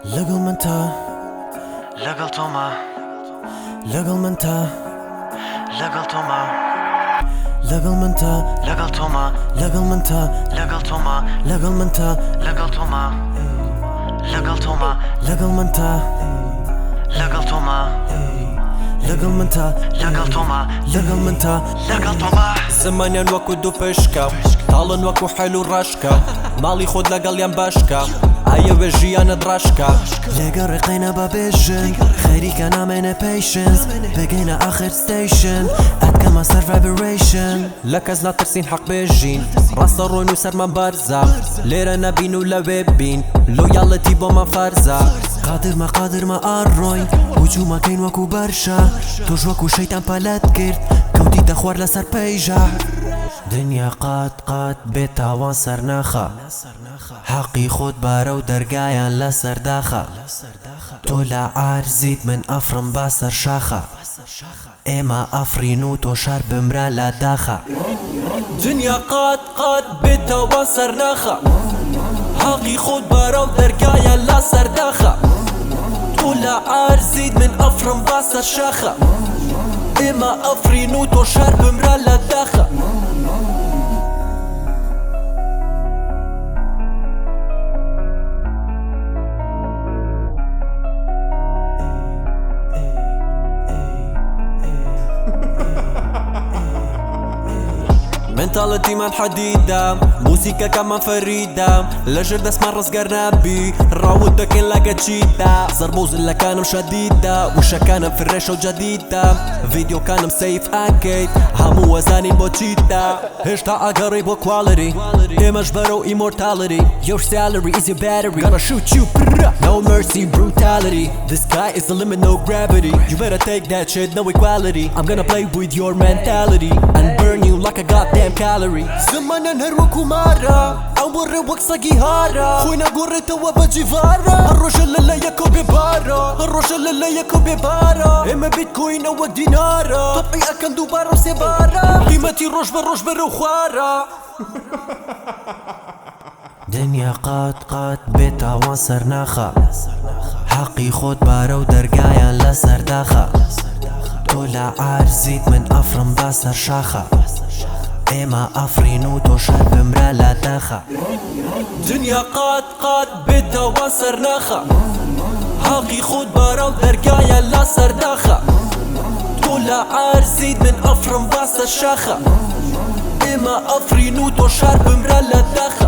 لەگەڵ من تا لەگەڵ تۆما. لەگەڵ من تا لەگەڵ تۆما. لەگەڵ من تا لەگەڵ تۆما. لەگەڵ من تا لەگەڵ تۆما. لەگەڵ من تا لەگەڵ تۆما. لەگەڵ تۆما. لەگەڵ من تا لەگەڵ تۆما. لەگەڵ من تا لەگەڵ تۆما. لەگەڵ من تا لەگەڵ تۆما. زمانیان وەکو دوو پشکە، تاڵن وەکو حێل و ڕەشکە، ماڵی خۆت لەگەڵیان بەشکە، ئایەوێ ژیانت ڕەشکە. لێگەڕێ قەینا بە بێژن، خەریکە نامێنێ patience، بگەینە ئاخر station، ئەتکەمە سەر vibration. لە کەس ناترسین حەق بێژین، ڕاستە ڕۆین و سەرمان بەرزە، لێرە نەبین و لەوێ بین، loyalty بۆمان فەرزە. قادرمە قادرمە ئاڕۆین، هجومەکەین وەکو بەرشە، تۆش وەکو شەیتان پەلەت کرد، کەوتیتە خوار لەسەر پەیژە. دنیا قات قات بێ تاوان سەرناخە، حەقی خۆت بارە و دەرگایان لەسەر داخە. تۆ لە عارزیت من ئەفڕم با سەر شاخە، ئێمە ئەفڕین و تۆ شار بمرە لە داخە. دنیا قات قات بێ تاوان سەرناخە، حەقی خۆت بارە و دەرگایان لەسەر داخە. تۆ لە عارزیت من ئەفڕم با سەر شاخە، ئێمە ئەفڕین و تۆ شار بمرە لە داخە. Mentality مان حەدیدە، موزیکەکەمان فەریدە، لەژێر دەستمان ڕزگار نابی، ڕاوت دەکەین لەگە چیدا. زەربە و زلەکانم شەدیدە، وشەکانم fresh ە و جەدیدە، ڤیدیۆکانم سەیف ئەکەیت، هەموو وەزانین بۆ چیتە. هێشتا ئاگەڕێی بۆ quality، ئێمەش بەرەو immortality. Your salary is your battery, gonna shoot you brrrr. No mercy brutality, the sky is the limit no gravity. You better take that shit no equality. I'm gonna play with your mentality and burn you like a goddamn calorie. زمانیان هەر وەکو مارە، ئەوەڕێ وەک سەگی هارە، خۆی ناگۆڕێتەوە بە جیڤارە، هەر ڕۆژە لە لایەکەوە بێبارە، هەر ڕۆژە لە لایەکەوە بێبارە. ئێمە بیتکۆینە وەک دینارە، تەبعی ئەکەن دووبارە و سێبارە، قیمەتی ڕۆژ بە ڕۆژ بەرەو خوارە. دنیا قات قات بێ تاوان سەرناخە، حەقی خۆت بارە و دەرگایان لەسەر داخە. تۆ لە عارزیت من ئەفڕم با سەر شاخە، ئێمە ئەفڕین و تۆ شار بمرە لە داخە. دنیا قات قات بێ تاوان سەرناخە، حەقی خۆت بارە و دەرگایان لەسەر داخە. تۆ لە عارزیت من ئەفڕم با سەر شاخە، ئێمە ئەفڕین و تۆ شار بمرە لە داخە.